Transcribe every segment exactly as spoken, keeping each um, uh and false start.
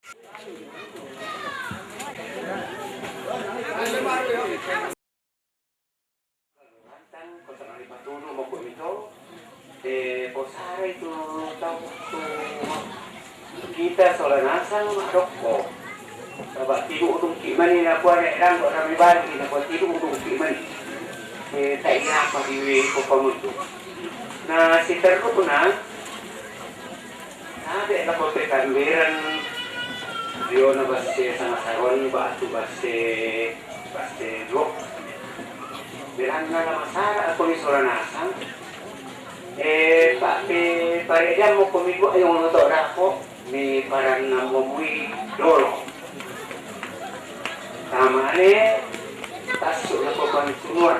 Ko sa nalipatudu mo ko ito, eh, ko sarai tu tau tu kita sola nasang ma dokko. Saba tidu dungki mani na kuwa ne ranggo rami bali na kuwa tidu dungki mani. Eh, tak iya apa diwe ko pamutu. Na siterru na, Nabe lako pe kamberan riona basse sangasaron batu basse, basse dok. Belanna la masara ako ni sola nasang. Eh, pa pe pareja mo komi ko ayo ngono to dako mi paranna mo mui dolo. Tamane tassu lako pantunuan.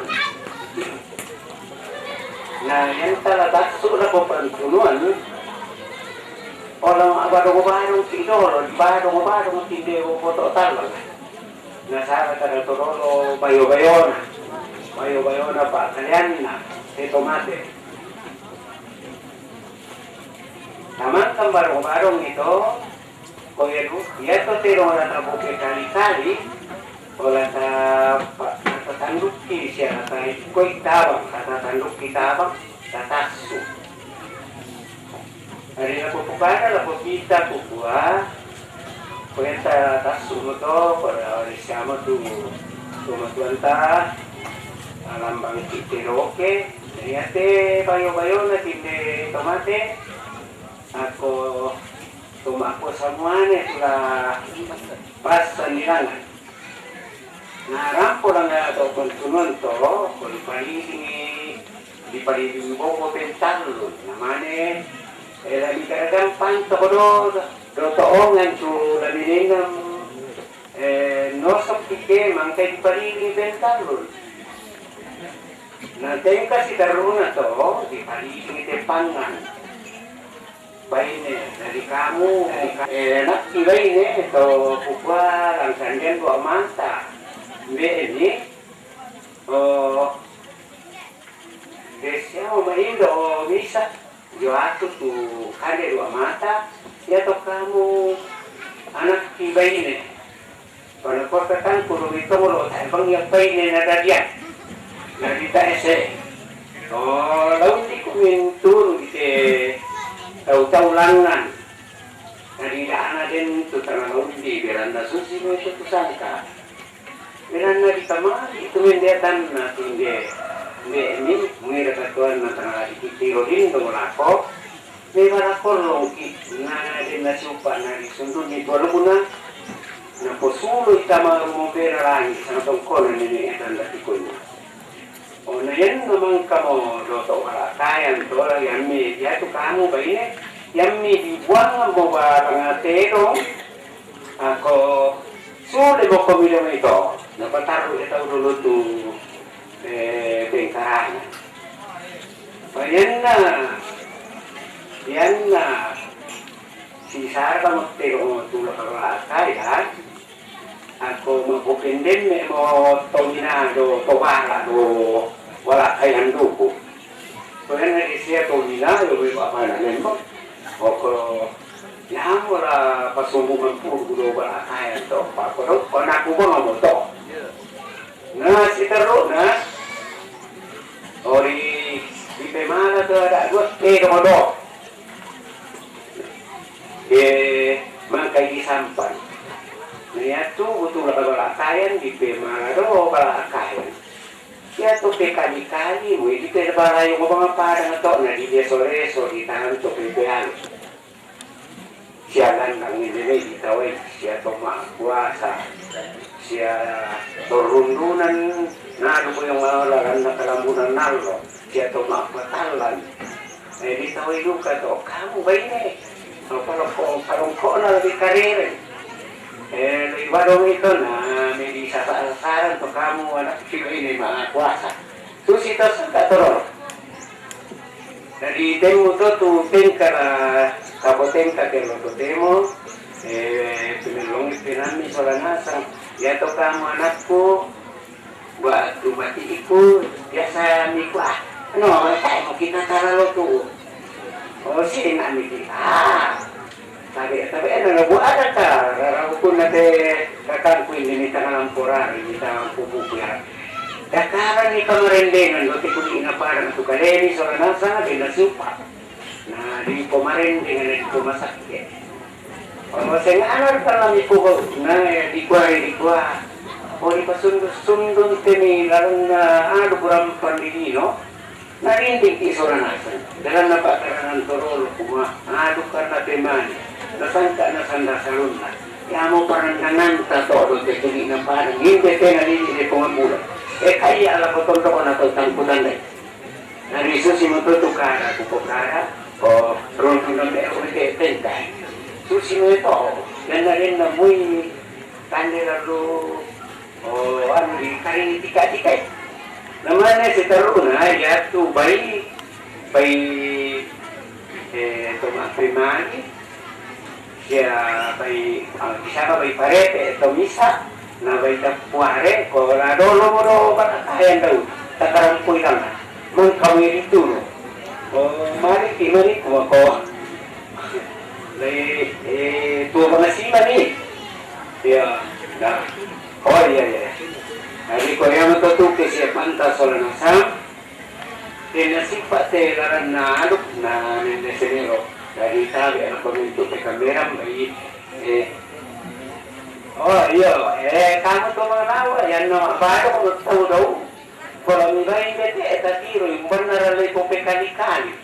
Na, iyentala tassu lako pantunuan, ola mabadong-badong ki dolo, badong-badong tinde boboto tallang. Nasaba kada to dolo bayo-bayona, bayo-bayona pakaleanna, seto mate. Tamang kan badong-badong ito, Ko iya du, iya to tero la taboke kali-kali, ola ta pa-, tatandukki sia ta koi tabang, tatandukki tabang, tatassu. Ari lako pukana lako kita kukua, ko iya tatassu mo to, ko ari siamo tu, tu matuanta, alambang kite roke, iya te bayo-bayona tinde tomate, ako Tomakko samuane tu la passandilangan. Na rampo langa to kontunuan to, ko dipalilingi, dipalilingi boko pentallun. Namane, ela ni kadang panto ko do, do to ongan tu la minenam, eh, nosok tike mangkai dipalilingi pentallun. Na tengka sitaruna to, dipalilingi te pangan. Baine, jadi kamu, eh, nakki baine, to kukua langkandian dua mata. Mbe ni, oh, desiamo maindo, oh, bisa. Jo atu tu kande dua mata, ya to kamu anakki baine. Panakuakkatangku ro mitongolo tae bang yappaine nadadiang. Nadita ese. Oh, laundi kuminturu ite tau-tau langan. Nadidana den tu tana laundi belanna susi mo itu kusangka. Belanna ditamani itu mendeatanna tinde. Mbe ni muira katuanna tana dikitiro dindo lako. Memang lakollongki, na den nasiuppa na disundunni tualukuna, naposuloi tama rumopena langi, sangatongkona nene tanda tikunna. Ona yenna mangkamo doto malakayang tola yammi, yatu kamu baine, yammi dibuangan mo barang tedong, ako sule mo komilong ito, napatarru tau dulu tu, eh, bengkarana. Payanna, yanna, sisara mette ro tulak raka ya. Ako mabukendem mo tomina do tobara do wala kayan duku. Payanna isia tomina do be bapana nembo. Oko yang ora pasumbu mempur do wala kayan to. Pako do panaku bono moto. Na siterru na. Ori, dipemala tu ada dua, eh, komodo. Eh, mangkai disampan. Na yatu butu la bala kayan dipemala do bala kayan. Yatu pe kali-kali, we dipemala yo ngobang apa dengan to, na di dia sore, so ditahan to pepean. Sia landang ni nene ditawai, sia to makuasa, sia torundunan, na duko yang lalanna kalambunan nallo, sia to mapatallan. Eh, ditawai duka to, kamu baine, no palongko, palongkona lebih karere. Eh, lebih badong itu, na, medi sasa-sasaran to kamu anak si baine makuasa. Susi to suka to. Jadi temu to tu tengka la, kapo tengka ke lo to temo, eh, pemilong penami sola nasang. Ya to kamu anakku, buat tu mati iku, biasa miku ah. No, saya mau kita tara lo tu. Oh, sih nak miki. Ah, tapi, tapi ada lo buat ada ka. Kan ku ini ni tangan lamporari, ni tangan pupuku ya. Dakaran ni kamarendengan do ti kuli na parang tu kaleni sola nasa na benda supa. Na di pamarendeng na di pamasakke. Seng anak kan lami pugo na di kuari di kua. O di pasundun-sundun temi lalang na adu kurang pandidino. Narinding ti sola nasang dalam na pakarangan torolo kuma adu karena pemani nasangka nasanda salunna. Yamo parandangan ta todo te kuli na parang inde tena lili de pengambula. E kaya ala kotondok na tau tangkutan dai. Nari susi mo to tukara ku pokara. O rondu na me o te tentai. Susi mo to. Dan na len na mui tande lalu. O anu di kari tika-tika. Namanya si teruna ya tu bai bai eh toma primani. Ya bai ah, bisa bai parete to misa. Na bai tapuare ko la dolo mo do bata kayan dau. Takarang kuitang. Mengkawiri tulu. O mari timani kuma ko. Lai eh tua pangasima ni. Ya. Nah. O iya iya. Jadi ko yang to tu ke siap manta sola nasang. Tena sipa te laran na anu na nende senero. Dari tabe anak pemimpin te kameram bai. Eh. O iya. Eh kamu to manawa ya no baru ko tau dau. Kalau mi bai bete eta tiro yang benar le ko pekali-kali.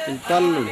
Ping tallu.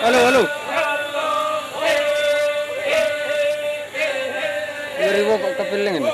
Halo, halo. Ngeri bapak kapilling ini.